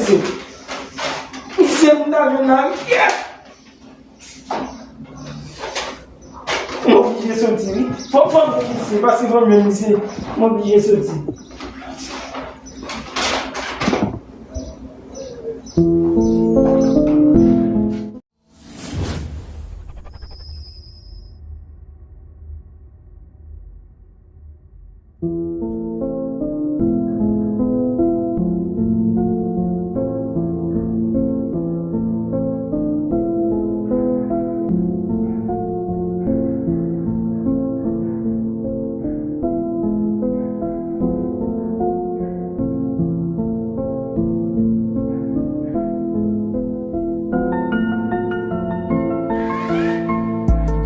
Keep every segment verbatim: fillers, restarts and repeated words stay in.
Misye m ta jwenn la, wi. Mwen oblije soti, wi. Fò, fò m vin isi, paske fò m jwenn misye. Mwen oblije soti.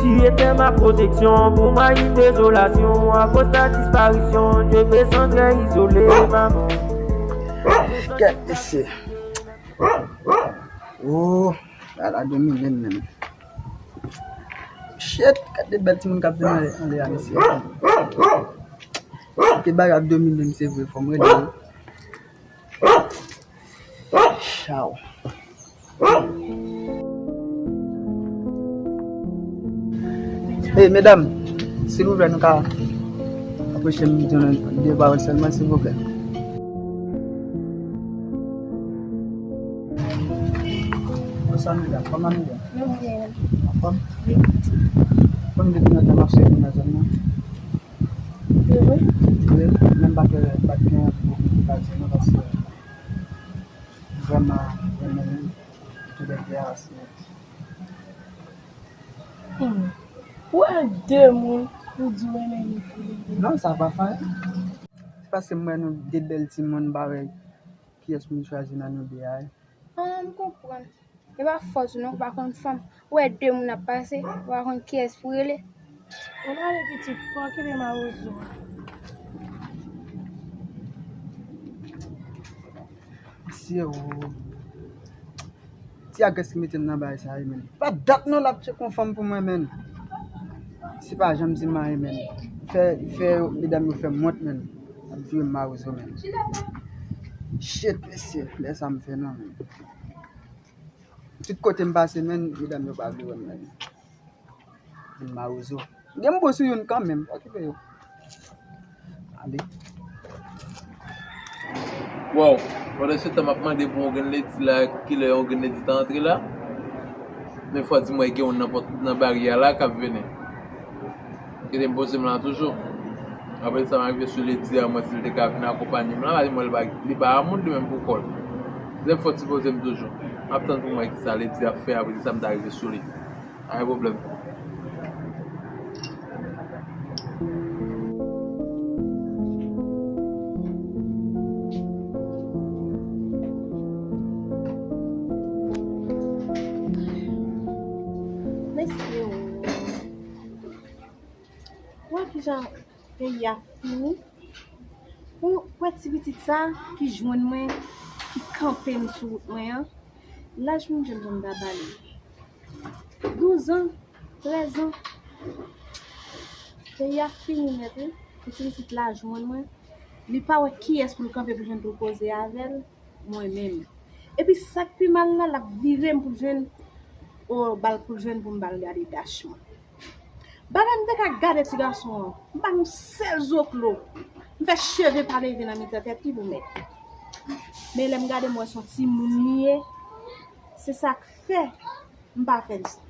Tu étais ma protection pour ma une désolation. À cause ta disparition, je me sens très isolé, maman. Gad mesye. Oh, ala domine menm. Shit, gad de bèl timoun k ap vin anlè, anlè a mesye. Ke bagay ap domine m, se vre, fò m rele yo. Chaw. Hey, medam, silvouplè, nou ka aproche m di nou de pawòl sèlman, silvouplè. Bonswa, medam. Kòman nou ye? Nou byen. Anfòm? Wi. Konbyen de tan m ap swiv nou nan zòn nan? Mhm. Wi, men m pa t, pa t gen anvi pou m pase non, paske m vrèman renmen nou tou lè de a, se Hmm. Ou wè de moun, ou di w renmen yo tou lè de. Non, sa pa fè. Se paske m wè nou de bèl timoun, m pa wè kiyès pou m chwazi nan nou de a. Ah, m konprann. E pa fòt ou non, ou pa konn fanm. Ou wè de moun ap pase, ou pa konn kiyès pou rele. Ann ale pitit, pa okipe mawozo a. Mesye o. Ti agres ki mete m nan bagay sa wi, menn. Pa dat non l ap tcheke yon fanm pou mwen, menn. Se pa janm di m anyen, menn. Fè, fè medam yo fè m wont, menn. L ap vire m mawozo, menn. Shit, mesye, lè sa m fè non, menn. Tout kote m pase, menn, medam yo pa vle wè m, menn. Vin mawozo. Gen m bon sou youn kanmenm, pa okipe yo. Ale. Wow, pandan se tan m ap mande pou yon grenn ledi la, kilè yon grenn ledi ta antre la. Men fò di mwen gen youn nan pòt, nan baryè a la k ap vini. Kite m poze m la toujou. Apre sa, m a rive sou ledi a, mwen si l te ka vin akonpanye m la, li mwen li pa, li pa a moun li menm pou kò l. Se fò ti poze m toujou. M ap tann pou m wè kisa ledi ap fè, apre sa m ta rive sou li. Pa gen pwoblèm. Mesye o. Wè kijan peyi a fini. Ou wè ti pitit sa ki jwenn mwen, ki kanpe m sou wout mwen an. Laj moun jèn jan m ta ba li. Douz an, trèz an. Peyi a fini nèt, wi. Pou ti pitit la jwenn mwen. Li pa wè kiyès pou l kanpe pou jwenn pou l koze avè l. Mwen menm. Epi sa k pi mal la, l ap vire m pou l jwenn, o, ba l pou l jwenn pou m ba l gade dach mwen. Bagay m te ka gade ti gason an, m ba l yon sèl zoklo. M fè cheve pa leve nan mitan tèt li pou mèt. Men lè m gade m wè se yon timoun li ye, se sa k fè m pa fè l sa.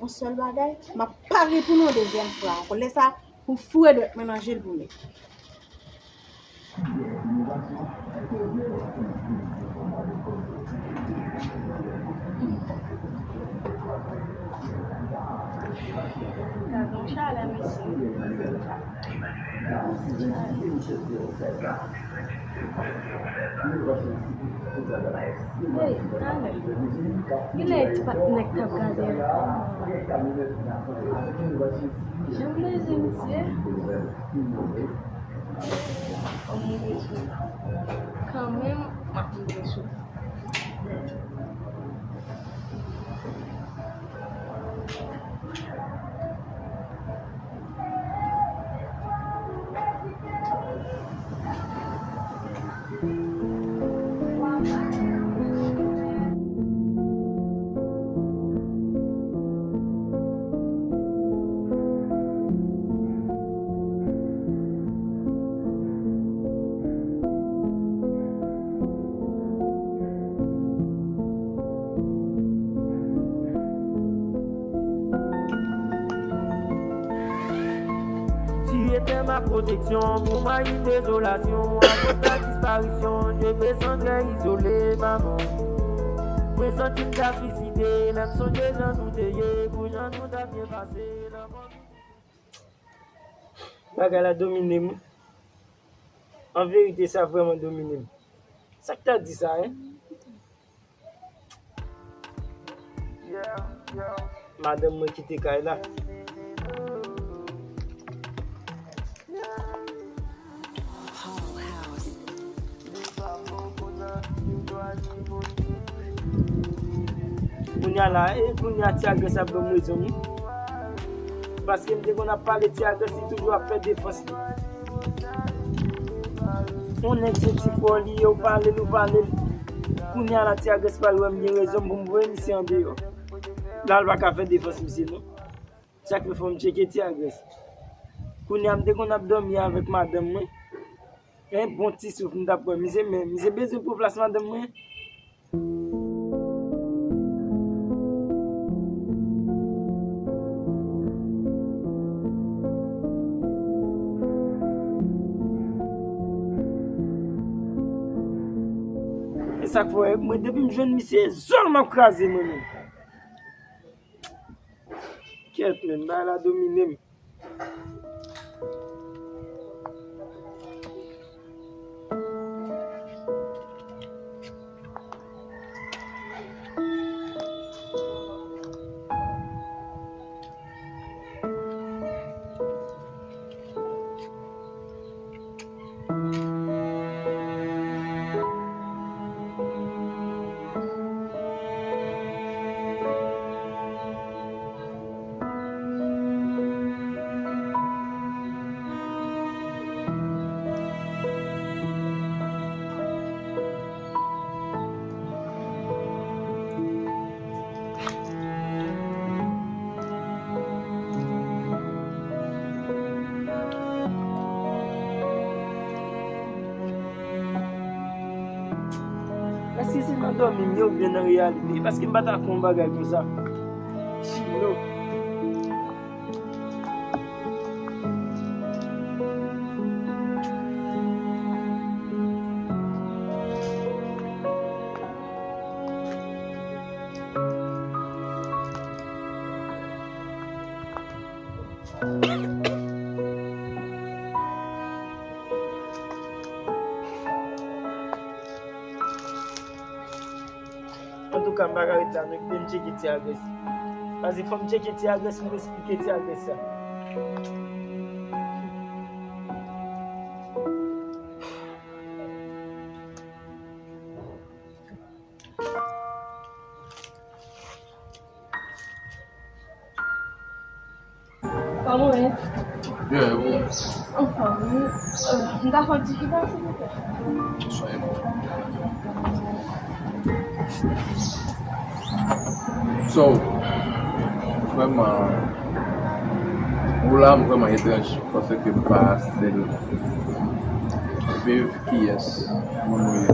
Yon sèl bagay, m ap pare pou nou yon dezyèm fwa ankò. Lè sa, pou m foure dwèt mwen nan je l pou mèt. Gad yon chalè, mesye. Hey, talè. Genlè e ti patnè k t ap gade a. Jan m bezwen misye. Fò m rive sou li. Kanmenm, m ap rive sou li. Ma pwoteksyon pou mwen yon dezolasyon. Akoz ta disparisyon, je me san trè izole, manman. Mwen santi m ta swiside, lè m sonje jan nou te ye, pou jan nou ta byen pase. Bagay la domine m. An verite, sa vrèman domine m. Sa k ta di sa, en? Madanm mwen kite kay la. Kounye a la, e kounye a Ti Agres ap ban m rezon, wi. Paske m te konn ap pale Ti Agres, li toujou ap fè defans li. Yon nèg se ti frè w li ye, ou pale l, ou pale l. Kounye a la, Ti Agres pral wè m gen rezon pou m voye misye andeyò. La, l pa ka fè defans misye, non. Sa k fè fò m tcheke Ti Agres. Kounye a, m te konn ap dòmi avèk madanm mwen. Yon bon ti souf m t ap pran. Misye, men, misye bezwen pran plas madanm mwen. E sa k fè, mwen, depi m jwenn misye, zòl m ap kraze mwen menm. Kèt, men, bagay la domine m. Èske se nan dòmi m ye oubyen nan reyalite? Paske m pa ta kwè yon bagay konsa. Chino. Antouka, m pa ka ret la, non, kite m tcheke Ti Agres. Paske fò m tcheke Ti Agres pou m esplike Ti Agres sa. Kòman w ye? Byen, e ou? Anfòm, wi. Euh, m ta fè w ti chita, silvouplè? Soyez bon. So, vrèman, ou la, m vrèman etranj, paske m pa stil viv kiyès moun ou ye.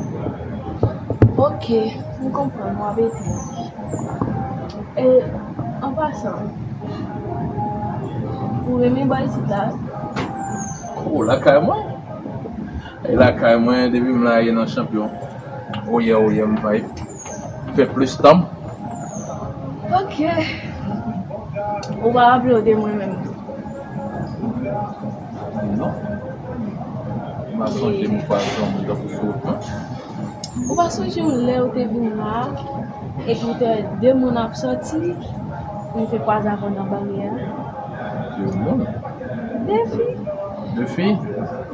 Ok, m konprann, w ap etranj. E, an pasan, ou renmen bò isit la? Oh, lakay mwen. E lakay mwen, depi m la, e nan chanpyon. Oyè, oyè, m vibe. Fè plis tan m. Ok. Ou pa raple w de mwen menm? Non. M pa sonje m kwaze yon moun tankou sou wout mwen. Ou pa sonje yon lè ou te vin la, epi ou te wè de moun ap sòti, nou te kwaze avè w nan baryè a? De moun? De fi. De fi?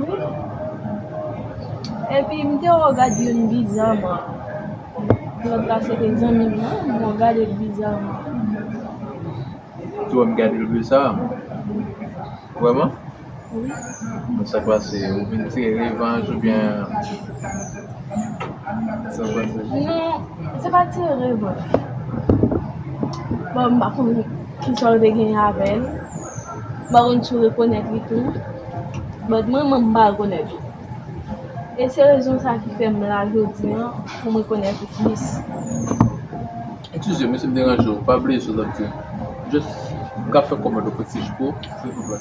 Wi. Epi m te wè w gade youn bizaman. Lòt la se te zanmi m nan, m wè w gade l bizaman. Ou te wè m gade l bizaman? Vrèman? Wi. Men sa k pase, ou vin tire revanj oubyen sa k pase? Non, se pa tire revanj. Bon, m pa konn kisa w te genyen avè l. M pa konn si w rekonèt li tou. But mwen menm, m pa rekonèt li. E se rezon sa ki fè m la jodi a, pou m rekonèt ou plis. Eskize m si m deranje w, pa bliye sa w t ap di. Just, m ka fè kòmantè presis pou ou, silvouplè?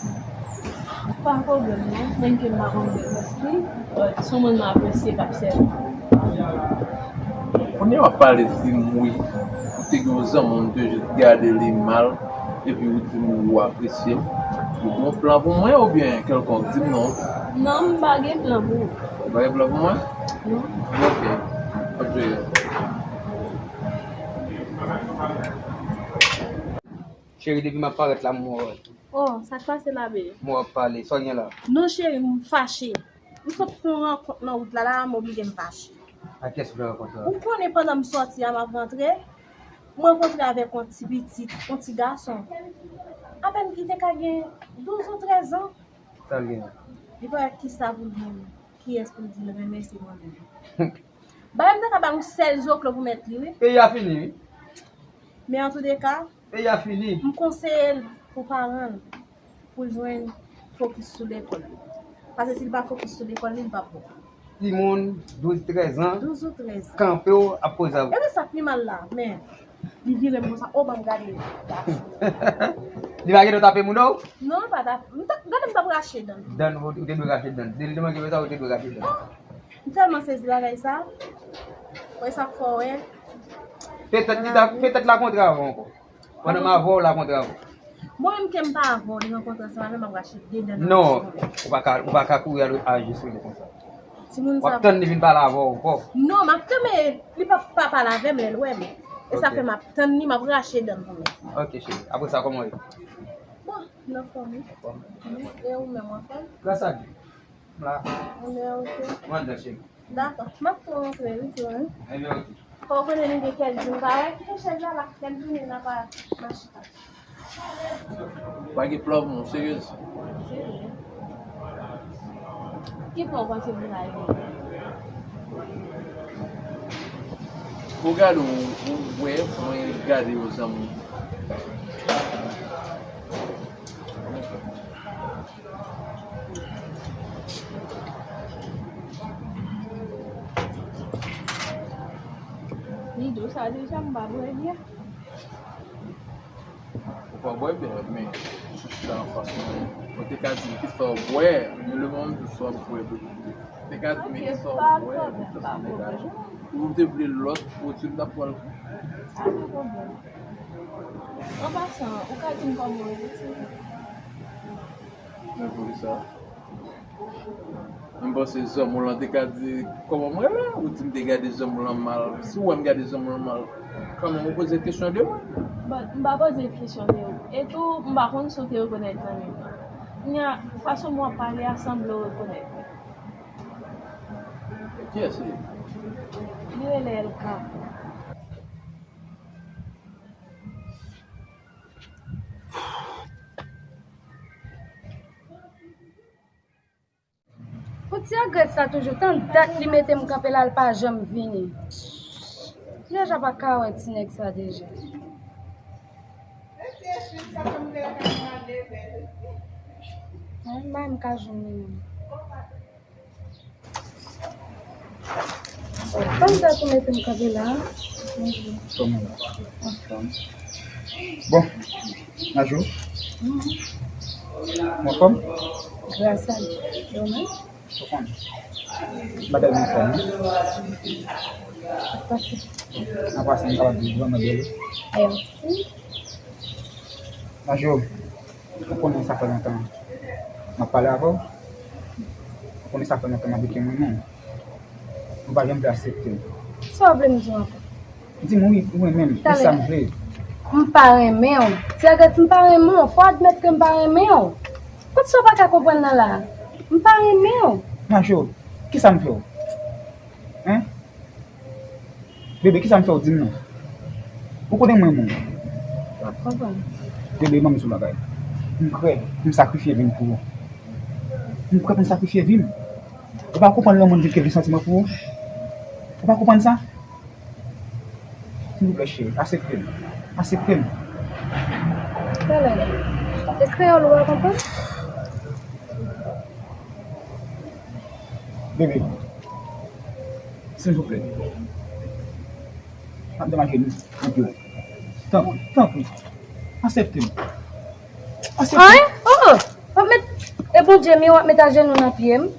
Pa pwoblèm non, menm ke m pa konn bèl espri, but se yon moun m apresye k ap sèvi m. Kounye a w ap pale di m wi, ou te gen yon zanmi w, m te jis gade li mal, epi ou di m ou apresye m. Ou gen yon plan pou mwen oubyen kèlkonk? Di m non. Non, m pa gen plan pou ou. Ou pa gen plan pou mwen? Non. Ok. Ok. Cheri, depi m ap parèt la, m wè w. Oh, sa k pase la, bebe? M wè w ap pale. Sa w gen la? Non, cheri, m fache. M sot fè yon rankont nan wout la, la, m oblije m fache. Ak kiyès ou fè rankont la? Ou konnen pandan m sòti a, m ap rantre, m rankontre avèk yon ti pitit, yon ti gason. Apèn ki te ka gen douz ou trèz an. Sa l gen? Li pa wè kisa pou l di m, kiyès pou l di l renmen, se mwen menm. Bagay m te ka ba yon sèl zoklo pou mèt li, wi. Peyi a fini, wi. Men antoudeka, peyi a fini. M konseye l pou paran l, pou l jwenn fokis sou lekòl li. Paske si l pa fokis sou lekòl li, li p ap bon. Timoun douz, trèz an, douz ou trèz an, kanpe w ap koze avè w. E se sa k pi mal la, men li vire m konsa, o, ban m gade. Li pa gentan tape moun, non? Non, l pa tape. M t ap, gade m t ap rache dan l. Dan, ou te dwe rache dan l. Depi l te manke fè sa, ou te dwe rache dan l. M tèlman sezi bagay sa. Wè sa k fè w wè. Petèt li ta, petèt l a kontre avè w ankò. Pandan m avè w, l a kontre avè w. Mwen menm ke m pa avè w, li rankontre ansanm avè m, m ap rache de dan nan bouch mwen. Non, ou pa ka, ou pa ka kouri al aji sou li konsa. Timoun sa. W ap tann li vin pale avè w ankò. Non, m ap tann, men li p ap pa pale avè m lè l wè m. E sa fè m ap tann li, m ap rache dan l pou mwen. Ok, cheri. Apre sa, kòman w ye? Bon, m anfòm, wi. Anfòm. E ou menm, w anfòm? Gras a Dye. M la. Mwen ok. Mwen anndan, cheri. Dakò. M ap tou rantre, wi, tou, wi. Ebyen, ok. Fò w konnen nou gen kèk jou n pa wè. Kite chèz la la, kèk jou n ap mache. Pa gen plan pou mwen, serye. Serye. Ki plan w panse pou n al gen? Ou gade, ou, ou wè, mwen gade yon zanmi. Li dous sa deja, m pa bwè byen. Ou pa bwè byen, men sa anfas mwen. Ou te ka di m kisa w bwè, men le moman m di w sa w bwè, ou te ka di m kisa w bwè, ou te sanble gaje. Ou te vle lòt pwodui, m t ap pran l. Pa gen pwoblèm. An pasan, ou ka di m kòman w rele, silvouplè? Men poukisa? M panse zanmi w lan te ka di kòman m rele, ou di m te gade zanmi w lan mal. Si w wè m gade zanmi w lan mal, kanmenm ou poze kesyon de mwen. Bon, m pa poze kesyon de ou. E tou, m pa konn si w te rekonèt zanmi m lan. Kounye a, fason w ap pale a sanble w rekonèt li. Kiyès li ye? Li rele Elka. Pou ti agrès la toujou, tan dat li mete m kanpe la, l pa janm vini. M deja pa ka wè ti nèg sa deja. Mwen menm, m ka jwenn li menm. Kòman sa tou mete m kanpe la? Kòman la? Anfòm. Bon, Najou? Ou anfòm? Gras a Dye. E ou menm? Ou konn. M pa tèlman anfòm, non. Sa k pase? An pasan, m kapab di vrèman byen. Mèsi. Najou. Ou konnen sa fè lontan m ap pale avè w. Ou konnen sa fè lontan m ap di ke m renmen w. Ou pa janm vle aksepte l. Sa w vle m di w ankò? Di m wi, ou renmen m. Di sa m vle. M pa renmen w. Ti Agrès, m pa renmen w. Fò w admèt ke m pa renmen w. Kot sa w pa ka konprann nan la a? M pa renmen w. Majò, kisa m fè w? Hen? Bebe, kisa m fè w, di m non? Ou konnen mwen renmen w. M ap konprann. Bebe, ban m di w bagay. M prè pou m sakrifye vi m pou ou. M prè pou m sakrifye vi m. Ou pa konprann lè yon moun di l ke li gen santiman pou ou? Ou pa konprann sa? Silvouplè, cheri, aksepte m. Aksepte m. Talè. E kreyòl ou pa konprann? Bebe, silvouplè. M ap degaje nou, nou pye w. Tanpri, tanpri. Aksepte m. Aksepte m. Ay, oh, oh. W ap met, e Mon Dieu, men w ap met ajenou nan pye m.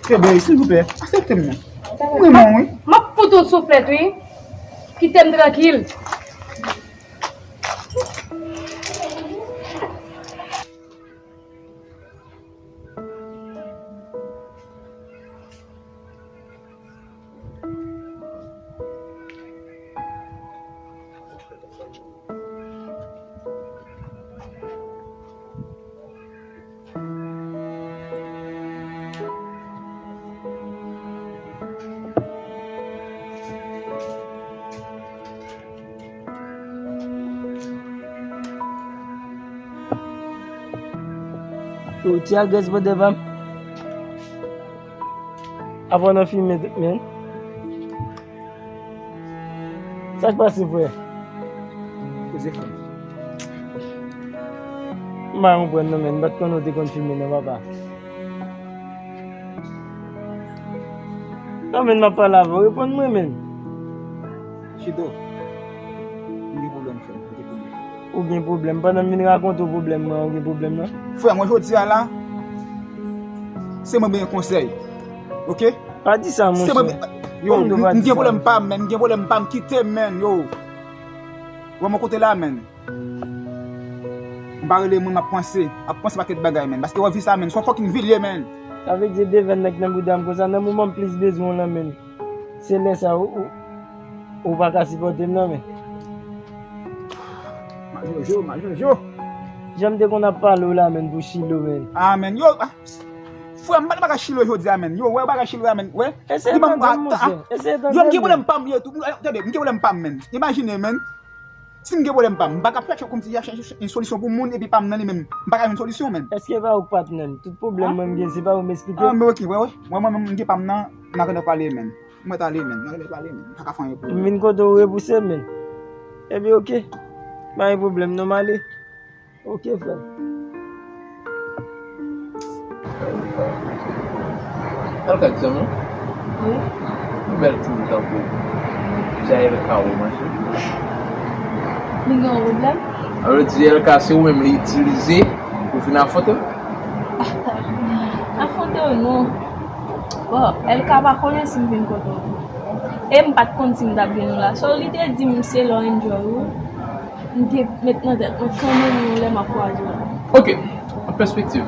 Kenbe, silvouplè, aksepte m non. M renmen w, wi. M ap fout ou souflèt, wi. Kite m trankil. Yo, ti agres bòdè pa m. Apa w nan fimen tout, menn. Sa k pase, frè? Koze frè m. M pa konprann non, menn. M pa t konnen w te konn fimen non, papa. Non, menn, m ap pale avè w. Reponn mwen, menn. Chito, m gen pwoblèm, frè m. M gen pwoblèm. Ou gen pwoblèm. Pandan m vin rakonte w pwoblèm mwen, ou gen pwoblèm nan? Frè mwen, jodi a la, se mwen benyen konsèy. Oke? Pa di sa, monchè. Yo, m gen pwoblèm pa m, menn. M gen pwoblèm pa m. Kite m, menn. Yo. Wè mwen kote la, menn. M pa rele moun, m ap panse. M ap panse pakèt bagay, menn. Paske wè vi sa, menn. Se yon fucking vi l ye, menn. Sa vle di devèn nèg nan bouda m konsa, nan moman m plis bezwen w lan, menn. Se lè sa ou, ou, ou pa ka sipòte m nan, men. Majojo, majojo. Jan m te konn ap pale w la, menn, pou Chilo, menn. Ah, menn, yo, ah, frè m, m pa t bagay Chilo jodi a, menn. Yo, wè bagay Chilo a, menn. Wè. Eseye tande m, monchè. Eseye tande m. Yo, m gen pwoblèm pa m, yo, tou. Tande, m gen pwoblèm pa m, menn. Imajine, menn. Si m gen pwoblèm pa m, m pa ka fè kòmsi y a chèche yon solisyon pou moun epi pa m nan li menm. M pa ka jwenn solisyon, menn. Èske pa ou k patnè m? Tout pwoblèm mwen m gen, se pa ou m esplike? Ah, men oke, wè, wè. Mwen, mwen menm, m gen pa m nan, n a gentan pale, menn. Mwen t ale, menn. N a gentan pale, menn. M pa ka fè anyen pou ou. M vin kote w repouse m, menn. Epi oke. Pa gen pwoblèm, non, m ale. Oke, frè. Èlka, ti zanmi? Wi. Yon bèl timoun tankou w. Jan Èlka ou mache. Li gen yon pwoblèm? Sa vle di Èlka se ou menm li itilize pou vin afwonte w? Afwonte w non. Bon, Èlka pa konnen si m vin kote w. E m pa t konn si m t ap jwenn ou la. So, li te di m se lè w enjoy ou. M te met nan tèt mwen kanmenm yon lè m ap kwaze w. Oke, an pèspektiv,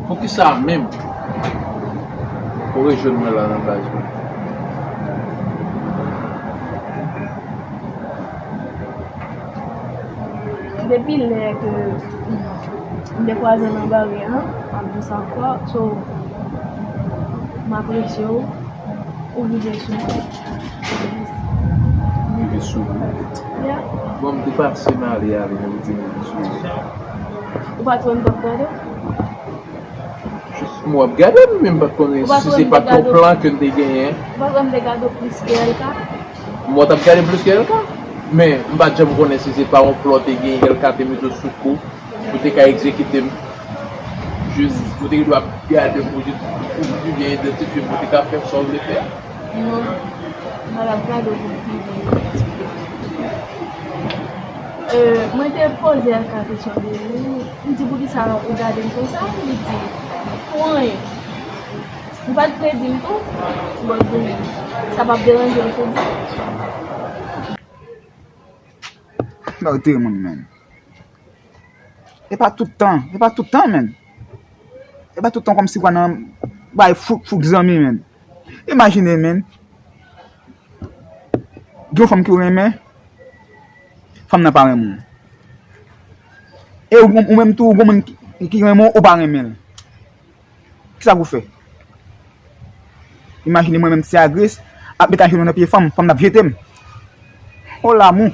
poukisa menm ou rejwenn mwen la nan baz mwen? Depi lè ke m te kwaze w nan baryè a, m ap di sa ankò, so, m apresye w. Ou rive sou mwen. Rive sou mwen? Yeah. Bon, m te pase m ale, ale, men ou di m rive sou mwen. Ou pa t wè m t ap gade w? Jis m w ap gade m, men m pa t konnen si se pa t yon plan ke n te genyen. Ou pa t wè m te gade w plis ke Èlka? M wè w t ap gade m plis ke Èlka. Men m pa t janm konnen si se pa yon plan w te genyen, Èlka te mete w sou kou. Ou te ka egzekite m. Jis, ou te dwe ap gade m pou jis, pou byen idantifye m, pou te ka fè sa w vle fè a. Non, m pa t ap gade w pou m byen idantifye m. Euh, mwen te poze Èlka kesyon de ou. M di, poukisa ou gade m konsa? Li di, pou anyen. M pa t vle di l tou. Bon, di m, sa p ap deranje w pou di. Ba w tire moun, menn. E pa tout tan, e pa tout tan, menn. E pa tout tan kòmsi w nan bay fouk, fouk zanmi, menn. Imajine, menn. Gen yon fanm ki w renmen, fanm nan pa renmen w. E ou, ou menm tou, ou gen moun ki, ki renmen w, ou pa renmen l. Kisa pou fè? Imajine mwen menm, ti agres, ap met ajenou nan pye fanm, fanm nan ap jete m. O lanmou!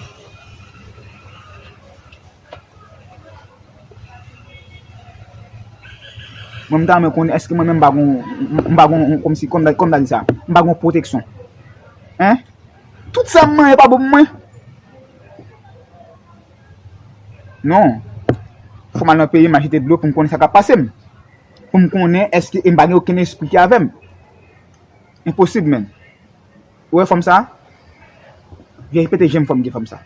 Mwen, m ta renmen konnen, èske mwen menm m pa gon, m pa gon, kòmsi, kòm, kòm ta di sa, m pa gon pwoteksyon? Hein? Tout sa m manyen pa bon pou mwen? Non. Fò m al nan peyi m, al jete dlo pou m konnen sa k ap pase m. Pou m konnen èske m pa gen okenn espri ki avè m. Enposib, menn. Ou wè fanm sa? Vye pete je m fanm gen fanm sa.